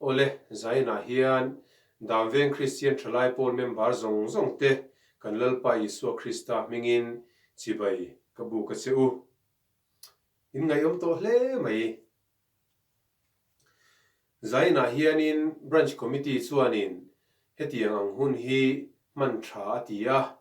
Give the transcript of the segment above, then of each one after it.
Awle, Zainah hian Damveng Kristian Thalai Pawl member zawng zawng te kan Lalpa Isua Krista hmingin chibai ka buk a che u. In ngaihawm tawh hle mai. Zainah hianin Branch Committee chuanin hetiang ang hun hi hman tha a ti a,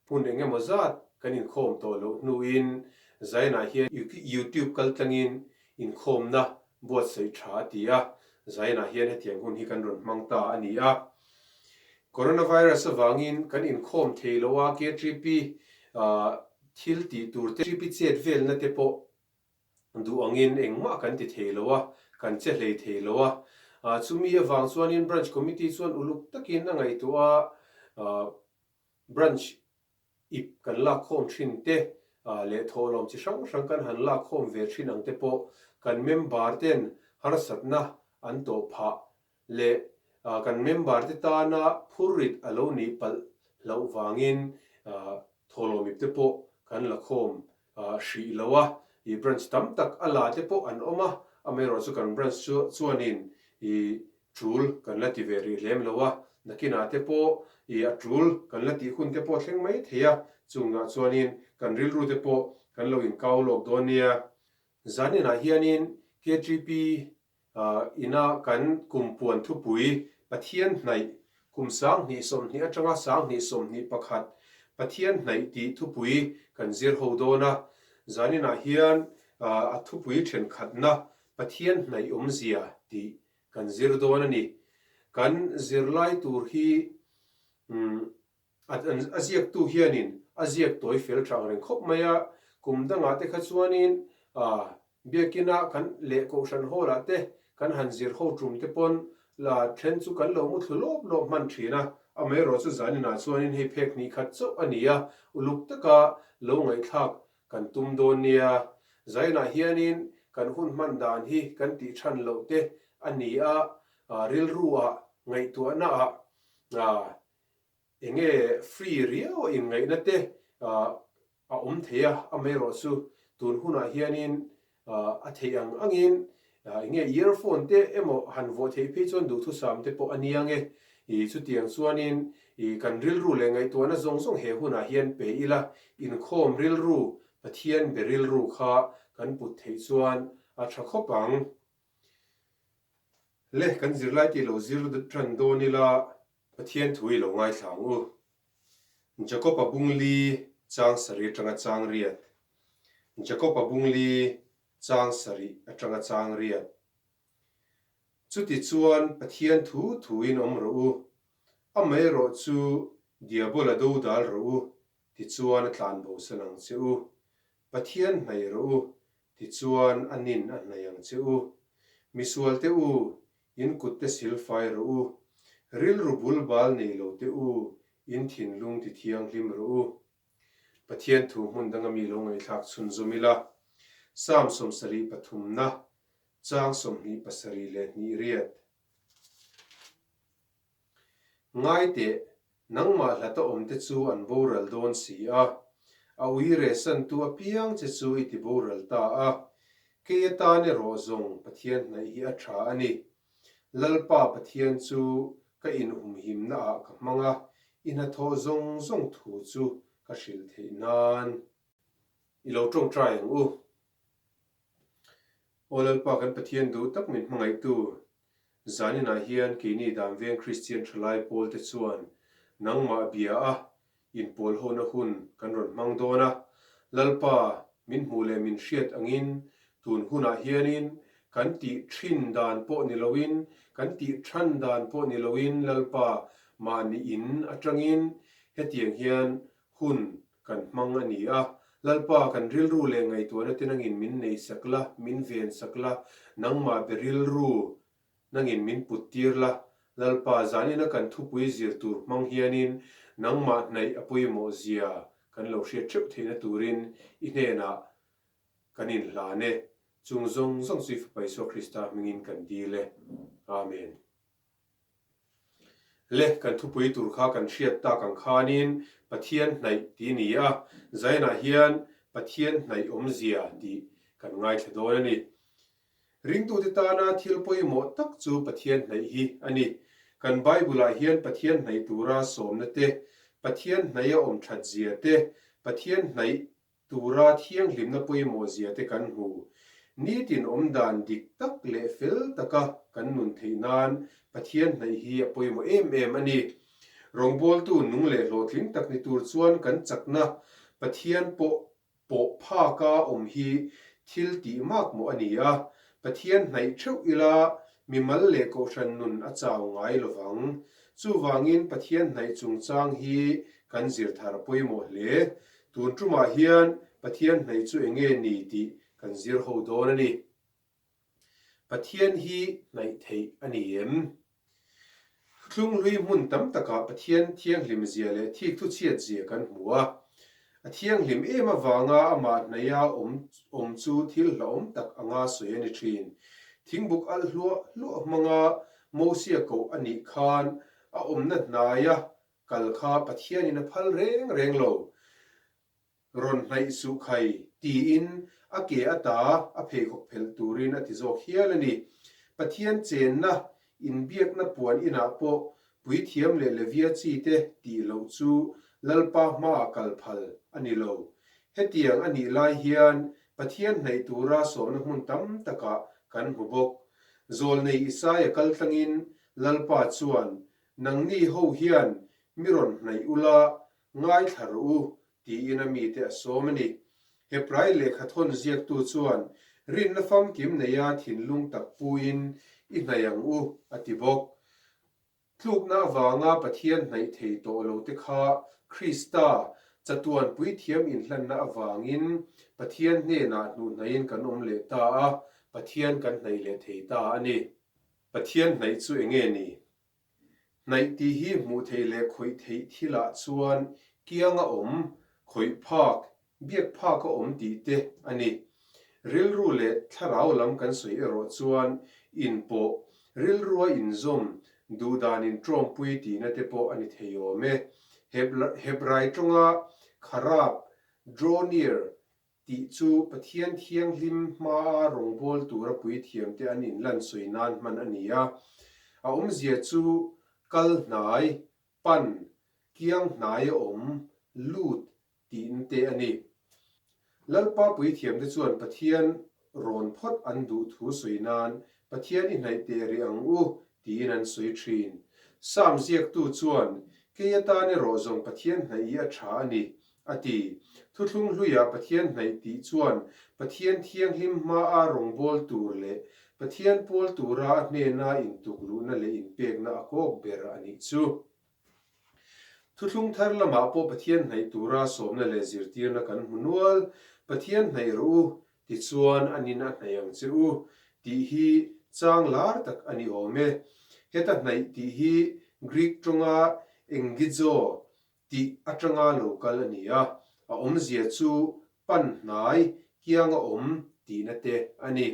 hmun eng emaw zat kan inkhawm tawh loh hnuin Zainah hian YouTube kaltlangin inkhawmna buatsaih tha a ti a, Zainah hian hetiang hun hi kan rawn hmang ta a ni a. Coronavirus avangin kan inkhawm thei lo a, KTP thil tih tur te, KTP chet velna te pawh duh angin engmah kan ti thei lo a, kan che hlei thei lo a. Chumi avang chuanin Branch Committee chuan uluk takin a ngaihtuah a, Branch ip kan lakkhawm thin te leh thawhlawm chi hrang hrang kan han lakkhawm ve thin ang te pawh kan member ten harsatna an tawh phah leh kan member te tana phurrit a lo nih palh hlauh vangin thawhlawm ip te pawh kan lakhawm hrih lo a, i branch tam tak a la te pawh an awm a, amaherawhchu kan branch chu chuanin i tul kan la ti ve rih lem lo a, nakinah te pawh i a tul kan la tih hun te pawh thleng mai thei a, chungah chuanin kan rilru te pawh kan lo inkau lawk dawn nia. Zaninah hianin KTP Ina kan kum puan thupui Pathian hnaih, kum 2020 atanga 2021 Pathian hnaih tih thupui kan zir ho dawn a. Zaninah hian a thupui thenkhatna Pathian hnaih awmzia tih kan zir dawn a ni. Kan zirlai tur hi a ziaktu hianin a ziak tawi fel tha ang reng khawp mai a. Kum dangah te kha chuanin Biakina kan leh Kohhran Hall-ah te kan han zir ho tum te pawn la then chu kan lo mu thlu lawp lawp hman thin a, amaherawh chu zaninah chuanin hei phek hnih khat chauh a ni a, uluk taka lo ngaihthlak kan tum dawn nia. Zainah hianin kan hun hman dan hi kan tih than loh te a ni a, rilru-ah, ngaihtuahna-ah, Enge free riau a inngaihna te a awm thei a, amaherawh chu tun hunah hianin a theih ang angin enge earphone te emaw han vuah theih phei chuan duhthusam te pawh a nia nge. I chutiang chuanin i kan rilru leh ngaihtuahna zawng zawng he hunah hian pe ila, inkhawm rilru, Pathian be rilru kha kan put theih chuan a tha khawp ang. Le kan zirlai tih lo zir tan dawn ila Pathian thu i lo ngaithla ang u. Jakob-a bungli chang sarih atanga chang riat. Jakob-a bungli chang sarih atanga chang riat. Chuti chuan Pathian thu thuin awm rawh u, amaherawh chu Diabola dodal rawh u, tichuan a tlanbosan ang che u. Pathian hnaih rawh u, tichuan a nin a hnaih ang che u. Misualte u, In kutte sil fai rawh u. Rilru bul bal nei lo te u, in thinlung ti thianghlim rawh u. Pathian thu hmun danga mi lo ngaihthlak chhunzawm ila, Psalm 73 na, chang 27 leh hnih riat. Ngai teh, nangmah hlata awmte chu an boral dawn si a, a ui rehsantu apiang che chu i ti boral ta a. Kei atan erawh zawng Pathian hnaih hi a tha a ni. Lalpa Pathian chu ka inhumhimnaah ka hmang a, i hnathawh zawng zawng thu chu ka hrilh theih nan. I lo tawngtai ang u. Aw Lalpa kan Pathian duh tak min hmangaihtu, zaninah hian keini Damveng Kristian Thalai Pawl te chuan nangmah bia a inpawl hona hun kan rawn hmang dawn a, Lalpa min hmuh leh min hriat angin tun hunah hianin kan tih thin dan pawh ni loin, kan tih than dan pawh ni loin Lalpa mahni in atangin hetiang hian hun kan hmang a ni a. Lalpa, kan rilru leh ngaihtuahna te nangin min nei sak la, min ven sak la, nangmah be rilru nangin min put tir la. Lalpa, zanina kan thupui zir tur hmang hianin nangmah hnaih a pawimawh zia kan lo hriat theuh theihna turin i hnenah kan inhlan e. Chung zawng zawng chu i Fapa Isua Krista hmingin kan dil e. Amen. Le, kan thupui tur kha kan hriat tak ang khanin Pathian hnaih tih a ni a, Zainah hian Pathian hnaih awmzia tih kan ngaithla dawn a ni. Ringtute tana thil pawimawh tak chu Pathian hnaih hi a ni. Kan Bible-ah hian Pathian hnaih tura sawmna te, Pathian hnaih a awm that zia te, Pathian hnaih tura thianghlimna pawimawh zia te kan hmu. Nitin awm dan dik tak leh fel taka kan nun theih nan Pathian hnaih hi a pawimawh em em a ni. Rawngbawltu nung leh hlawhtling tak ni tur chuan kan chakna Pathian pawh pawh phaka awm hi thil tih mak mawh a ni a, Pathian hnaih theuh ila mimal leh kohhran nun a chau ngai lovang. Chuvangin Pathian hnaih chungchang hi kan zir thar pawimawh hle. Tun tumah hian Pathian hnaih chu enge ni tih kan zir ho dawn a ni. Pathian hi hnaih theih a ni em? Thuthlunghlui hmun tam takah Pathian thianghlim zia leh thikthu chhiat zia kan hmu a. A thianghlim em avanga amah hnaiha awm awm chu thil hlauhawm tak anga sawi a ni thin. Thingbuk alh hluah hluah hmanga Mosia koh a nih khan a awmna hnaia kal kha Pathianin a phal reng reng lo. Rawn hnaih suh khai, tiin a ke ata a pheikhawk phelh turin a ti zawk hial a ni. Pathian chenna, inbiakna puan inah pawh puithiam leh Levia chi te tih loh chu Lalpa hmaah kal phal a ni lo. Hetiang a nih lai hian Pathian hnaih tura sawmna hmun tam takah kan hmu bawk. Zawlnei Isaia kal tlangin Lalpa chuan, Nangni ho hian mi rawn hnaih ula, Ngaithla rawh u, tiin a mite a sawm a ni. Hebrai lehkha thawn ziaktu chuan, Rinna famkim neia thinlung tak puin i hnaih ang u, a ti bawk. Tlukna avanga Pathian hnaih thei tawh lo te kha Krista chatuan puithiam inhlanna avangin Pathian hnenah hnuhnaihin kan awm leh ta a, Pathian kan hnaih leh thei ta a ni. Pathian hnaih chu enge ni? Hnaih tih hi hmuh theih leh khawih theih thilah chuan kiang a awm, khawih phak, biak phak a awm tih te a ni. Rilru leh thlarau lam kan sawi erawh chuan inpawh, rilrua inzawm, duhdan intawmpui tihna te pawh a ni thei awm e. Hebrai tawnga kharap, draw near, Tih chu Pathian thianghlim hmaa rawngbâwl tura puithiamte an inlan sawi nan hman a ni a. A awmzia chu kal hnai, pan, kiang hnai a awm, lut tihn te a ni. Lalpa puithiamte chuan Pathian rawn phawt an duh thu sawi nan Pathian i hnaih teh rih ang u tiin an sawi thin. Sam ziaktu chuan, Kei atan erawh zawng Pathian hnaih hi a tha a ni, A ti. Thuthlung hluiah Pathian hnaih tih chuan Pathian thianghlim hmaa rawngbâwl tûr leh Pathian pâwl tûra a hnêna intukluhna leh inpêkna a kâwk ber a nih chu. Thuthlung thar lamah pawh Pathian hnaih tûra sawmna leh zirtîrna kan hmu nual. Pathian hnaih rawh u, tichuan a nin a hnaih ang che u, tih hi chang lâr tak a ni awm e. Heta hnaih tih hi Greek tawnga engizo tih atanga lo kal a ni a, a awmzia chu pan hnai kianga awm tihna te a ni.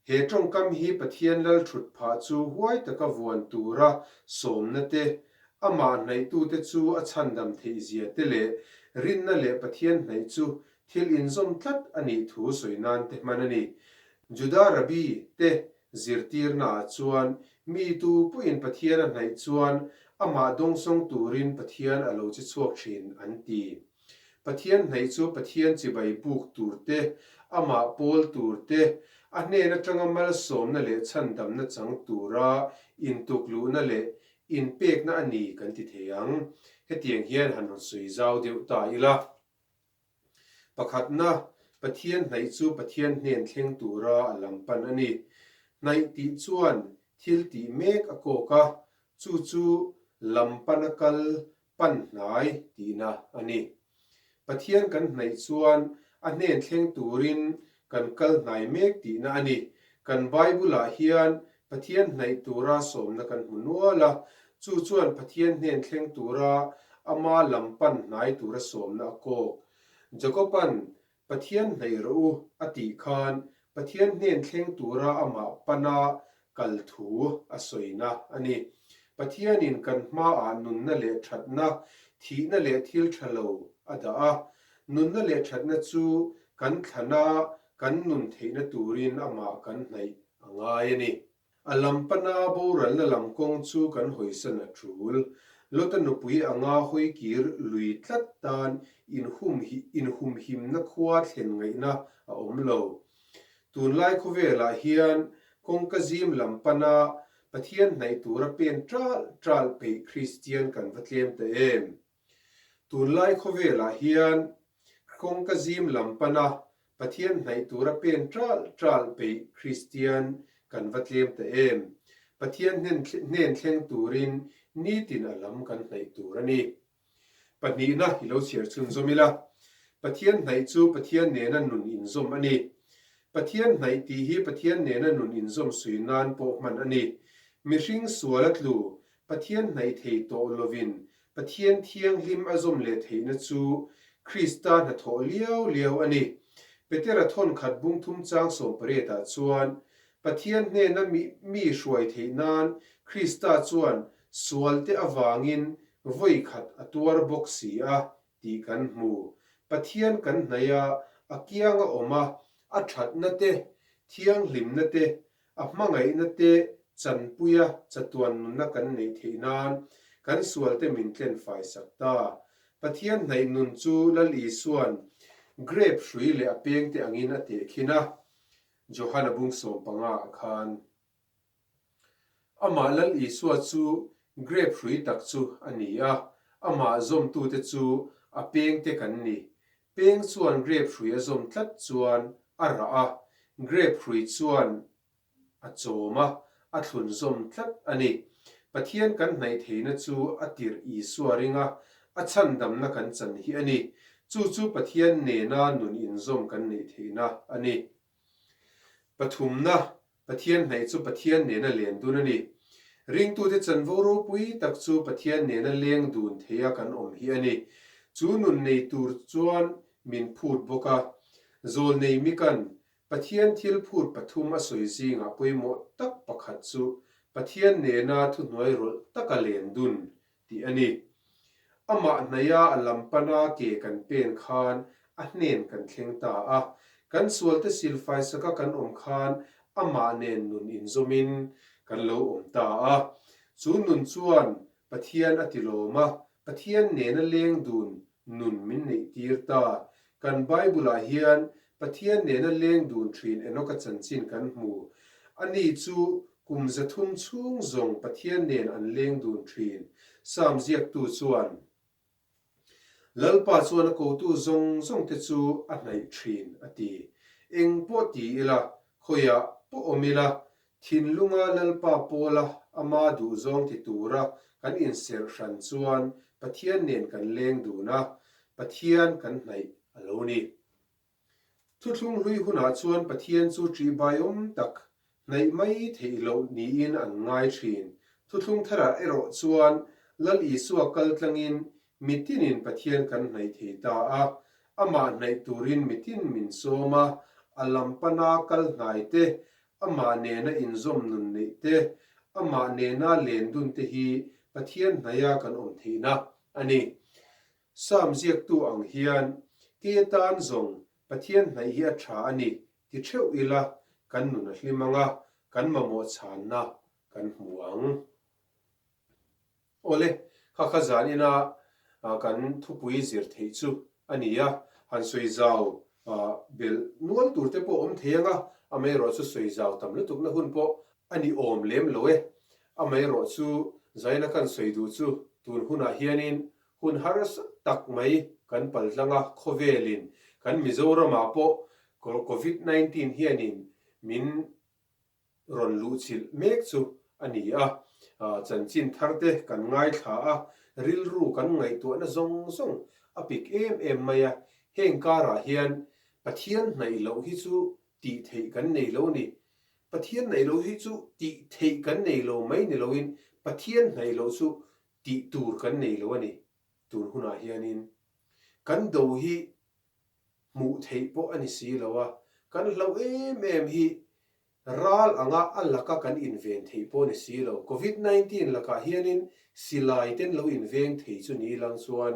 He tawngkam hi Pathian lal thut phah chu huai taka vuan tura sawmna te, amah hnaihtute chu a chhandam theihzia te leh rinna leh Pathian hnaih chu thil inzawm tlat a nih thu sawi nan te hman a ni. Juda Rabbi te Zirtirnaah chuan mi tu pawhin Pathian a hnaih chuan amah dawngsawng turin Pathian a lo che chhuak thin an ti. Pathian hnaih chu Pathian chibai buk tur te, amah pawl tur te, a hnen atanga malsawmna leh chhandamna chang tura intukluhna leh inpekna a ni kan ti thei ang. Hetiang hian han rawn sawi zau deuh ta ila. Pakhatna, Pathian hnaih chu Pathian hnen thleng tura a lam pan a ni. Hnaih tih chuan thil tih mek a kawk a, chu chu lam pana kal pan hnai tihna a ni. Pathian kan hnaih chuan a hnen thleng turin kan kal hnai mek tihna a ni. Kan Bible-ah hian Pathian hnaih tura sawmna kan hmu nual a, chu chuan Pathian hnen thleng tura ama lam pan hnai tura sawmna a kawk. Jakoba'n Pathian hnaih rawh u a tih khan Pathian hnen thleng tura amah pana kal thu a sawina a ni. Pathianin kan hmaah nunna leh thatna, thihna leh thil tha lo a dah a. Nunna leh thatna chu kan thlana. kan nun theihna turin amah kan hnaih a ngai a ni. A lam pana boralna lam kawng chu kan hawisan a tul. Lota nupui anga hawi kir lui tlat tan inhumhimna khua thlen ngaihna a awm lo. Tunlai khawvelah hian kawngka zim lam pana Pathian hnaih tura pen ṭalh ṭalh peih Kristian kan va tlem ta em? Tunlai khawvelah hian kawngka zim lam pana Pathian hnaih tura pen ṭalh ṭalh peih Kristian kan va tlem ta em? Pathian hnen thleng turin nitin a lam kan hnaih tur a ni. Pahnihna i lo chhiar chhunzawm ila, Pathian hnaih chu Pathian nena nun inzawm a ni. Pathian hnaih tih hi Pathian nena nun inzawm sui nan pawh hman a ni. Mihring sual a tlu, Pathian hnaih thei tawh lovin Pathian thianghlim a zawm leh theihna chu Krista hnathawh liau liau a ni. Petera thawnkhat bungthum chang sawmpariatah chuan, Pathian hnena mi hruai theih nan Krista chuan sualte avangin vawi khat a tuar bawk si a tih kan hmu. Pathian kan hnaih a, a kiang a awm a, a thatna te, thianghlimna te, a hmangaihna te chanpuia chatuan nunna kan neih theih nan kan sualte min tlen fai sak ta. Pathian hnaih nun chu Lal Isua'n grape hrui leh a pengte angin a tehkhin a, Johana bung 15 ah khan. Amah Lal Isua chu grape hrui tak chu a ni a, amah zawmtute chu a pengte kan ni. Peng chuan grape hrui a zawm tlat chuan a rah a, grape hrui chuan a chawm a, a thlun zawm tlat a ni. Pathian kan hnaih theihna chu a tirh Isua ringa a chhandamna kan chan hi a ni. Chu chu Pathian nena nun inzawm kan neih theihna a ni. Pathumna, Pathian hnaih chu Pathian nena len dun a ni. Ringtute chanvo ropui tak chu Pathian nena leng dun theia kan awm hi a ni. Chu nun nei tur chuan min phut bawk a. Zawlnei Mikan Pathian thil phut pathum a sawi zingah pawimawh tak pakhat chu Pathian nena thuhnuai rawlh taka len dun tih a ni. Amah hnaia a lam pana ke kan pen khan a hnen kan thleng ta a. Kan sualte silfai saka kan awm khan amah nen nun inzawmin kan lo awm ta a. Chu nun chuan Pathian a tilawm a, Pathian nena leng dun nun min neihtir ta. Kan Bible-ah hian Pathian nena leng dun thin Enoka chanchin kan hmu. Ani chu Kum 300 chhung zawng Pathian nen an leng dun thin. Psalm ziaktu chuan, Lalpa chuan a kotu zawng zawng te chu a hnaih thin, a ti. Eng pawh ti ila, khawiah pawh awm ila, thinlunga Lalpa pawla ama duhzawng ti tura kan inserh hran chuan Pathian nen kan leng dun a, Pathian kan hnaih a lo ni. Thuthlung hlui hunah chuan Pathian chu ṭihbaiawm tak, hnaih mai theih loh niin an ngai ṭhin. Thuthlung tharah erawh chuan Lal Isua kal tlangin mitinin Pathian kan hnaih thei ta a, amah hnaih turin mitin min sawm a, a lam pana kal hnai te, amah nena inzawm nun neih te, amah nena len dun te hi Pathian hnaiha kan awm theihna a ni. Psalm ziaktu ang hian, Ke tan zawng Pathian hnaih hi a tha a ni ti theuh ila kan nun a hlim ang a, kan mamawh chhanna kan hmu ang. Awle, kha kha zan ina kan thupui zir theih chu a ni a, han sawi zau belh nual tur te pawh awm thei ang a, amaherawhchu sawi zau tam lutukna hun pawh a ni awm lem lo e. Amaherawhchu zaina kan sawi duh chu tun hunah hianin Hun harsa tak mai kan paltlang a, khawvelin kan Mizoramah pawh Covid 19 hianin min rawn luhchilh mek chu a ni a. Chanchin tharte kan ngaithla a, rilru kan ngaihtuahna zawng zawng a pik em em mai a. Heng karah hian Pathian hnaih loh hi chu tih theih kan nei lo ni. Pathian hnaih loh hi chu tih theih kan nei lo mai ni loin Pathian hnaih loh chu Tih tur kan nei lo a ni. Tun hunah hianin kan do hi hmuh theih pawh a ni si lo a, kan hlauh em em hi ral anga a laka kan inven theih pawh a ni si lo. Covid 19 lakah hianin silai ten lo inveng thei chu ni lang chuan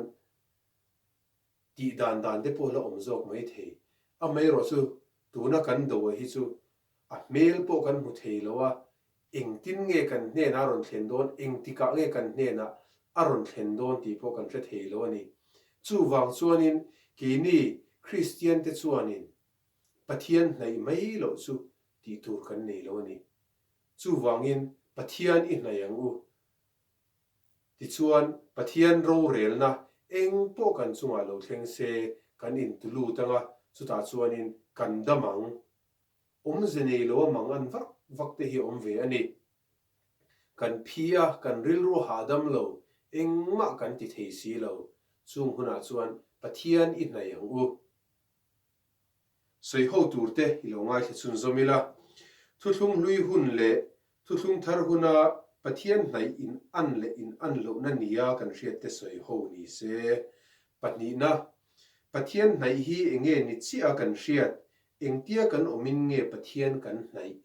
tih dan dan te pawh la awm zawk mai thei. Amaherawhchu. Tuna kan doa hi chu a hmel pawh kan hmu thei lo a, engtin nge kan hnenah a rawn thlen dawn, engtikah nge kan hnenah a rawn thlen dawn tih pawh kan hre thei lo a ni. Chuvang chuanin keini Kristiante chuanin Pathian hnaih mai loh chu tih tur kan nei lo a ni. Chuvangin Pathian i hnaih ang u. Tichuan Pathian rorelna eng pawh kan chungah lo thleng se kan intulut anga chutah chuanin kan dam ang. Awmze nei lo a mang an vak vak te hi a awm ve a ni. Kan phi a, kan rilru hahdam lo, engmah kan ti thei si lo. Chung hunah chuan Pathian i hnaih ang u. Sawi ho tur te i lo ngaithla chhun zawm ila. Thuthlung hlui hun leh thuthlung thar huna Pathian hnaih in an leh in an lohna nia kan hriat te sawi ho ni se. Pahnihna, Pathian hnaih hi enge ni chiah a kan hriat, engtia kan awmin nge Pathian kan hnaih?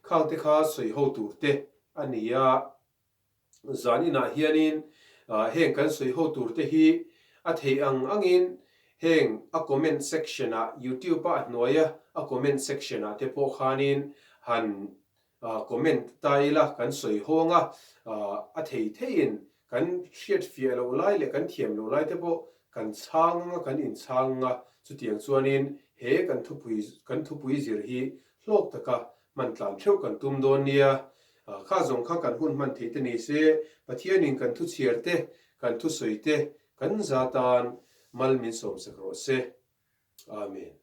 Khang te kha sawi ho tur te a ni a. Zan inah hianin heng kan sawi ho tur te hi a theih ang angin heng a comment section ah youtube a a hnuaia a comment section ah te pawh khanin han comment ta ila kan sawi ho anga a thei theiin kan hriat fiah loh lai leh kan thiam loh lai te pawh kan chhang anga kan inchhang anga chutiang chuanin he kan thupui kan thupui zir hi hlawk taka hman tlan theuh kan tum dawn nia. Kha zawng kha kan hun hman theih te ni se, Pathianin kan thu chhiar te, kan thu sawi te, kan za tan mal min sawmsak rawh se. Amen.